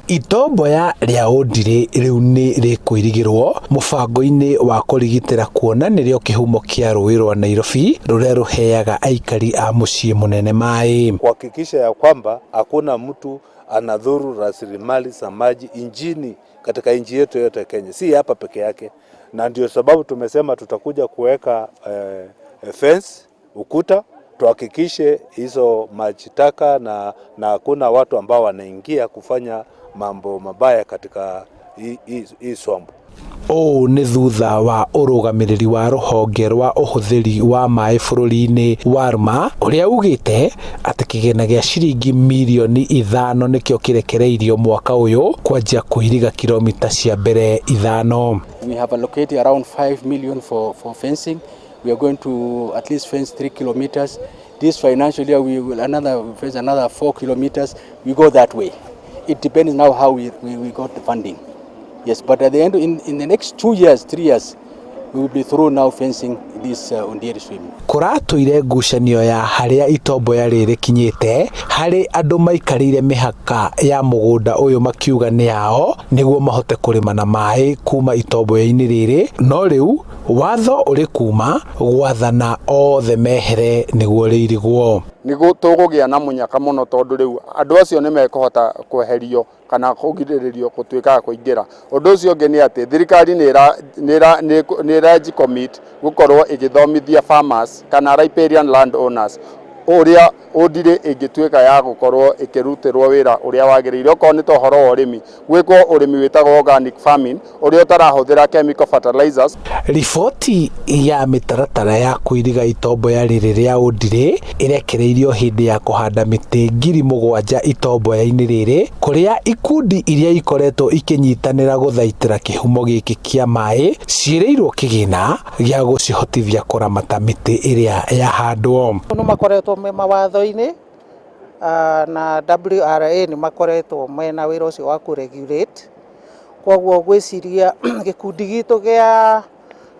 Itomboya rĩa Ũndirĩ rĩu nĩ rĩkũirigĩrwo mũbango-inĩ wa kũrigitĩra kuona nĩrĩo kĩhumo kĩa rũĩ rwa Nairobi rũrĩa rũheaga aikari a mũciĩ mũnene maĩ. Kuhakikisha ya kwamba hakuna mtu anadhuru rasilimali za maji nchini, katika nchi yetu yote ya Kenya, si hapa peke yake, na ndio sababu tumesema tutakuja kuweka fence, ukuta, tuhakikishe hizo maji taka na hakuna watu ambao wanaingia kufanya mambo mabaya katika hii swamp. Ũũ nĩ thutha wa ũrũgamĩrĩri wa rũhonge rwa ũhũthĩri wa maĩ bũrũri-inĩ WARMA, ũrĩa ugĩte atĩ kĩgĩna gĩa ciringi mirioni 5 nĩkĩo kĩrekereirio mwaka ũyũ kwanjia kũiriga kilomita cia mbere 5. We have allocated around 5 million for fencing. We are going to at least fence 3 kilometers. This financial year we will another fence another 4 kilometers. We go that way. It depends now how we got the funding. Yes, but at the end, in the next 2 years, 3 years, we will be through now fencing this Ondiri stream. Kũratũire ngucanio ya harĩa itomboya rĩrĩ rĩkinyĩte, harĩ andũ maikarĩire mĩhaka ya mũgũnda ũyũ makiuga nĩ yao nĩguo mahote kũrĩma na maĩ kuma itomboya-inĩ rĩrĩ, no rĩu watho ũrĩ kuma gwathana othe mehere nĩguo rĩirigwo. Nĩguo tũgũgĩa na mũnyaka mũno, tondũ rĩu andũ acio nĩ mekũhota kweherio kana kũgirĩrĩrio gũtuĩka kũingĩra. Ũndũ ũcio ũngĩ nĩ atĩ thirikari nĩ ĩraji commit gũkorwo ĩgĩthomithia farmers kana riparian land owners ũrĩa Ũndirĩ ĩngĩtuĩka ya gũkorwo ĩkĩrutĩrwo wĩra ũrĩa wagĩrĩire, okorwo nĩ ta ũhoro wa ũrĩmi, gwĩkwo ũrĩmi wĩtagwo organic farming ũrĩa ũtarahũthĩra chemical fertilizers. Riboti ya mĩtaratara ya kũiriga itomboya rĩrĩ rĩa Ũndirĩ ĩrekereirio hĩndĩ ya kũhanda mĩtĩ 7,000 itomboya-inĩ rĩrĩ, kũrĩa ikundi iria ikoretwo ikĩnyitanĩra gũthaitĩra kĩhumo gĩkĩ kĩa maĩ ciĩrĩirwo kĩgĩna gĩa gũcihotithia kũramata mĩtĩ ĩrĩa yahandwo. Nĩ makoretwo me mawatho-inĩ na WRA nĩ makoretwo mena wĩra ũcio wa kũ-regulate. Koguo ngwĩciria gĩkundi gitũ gĩa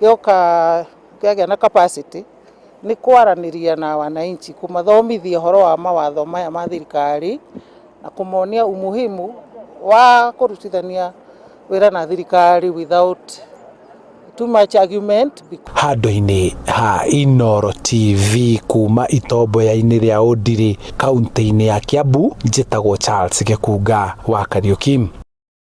gĩoka kĩagĩa na capacity nĩ kwaranĩria na wananchi, kũmathomithia ũhoro wa mawatho maya ma thirikari na kũmonia umuhimu wa kũrutithania wĩra na thirikari without too much argument. Handũ-inĩ ha Inooro TV kuma itomboya-inĩ rĩa Ũndirĩ, kaunti-inĩ ya Kiambu, njĩtagwo Charles Gĩkunga wa Kariuki.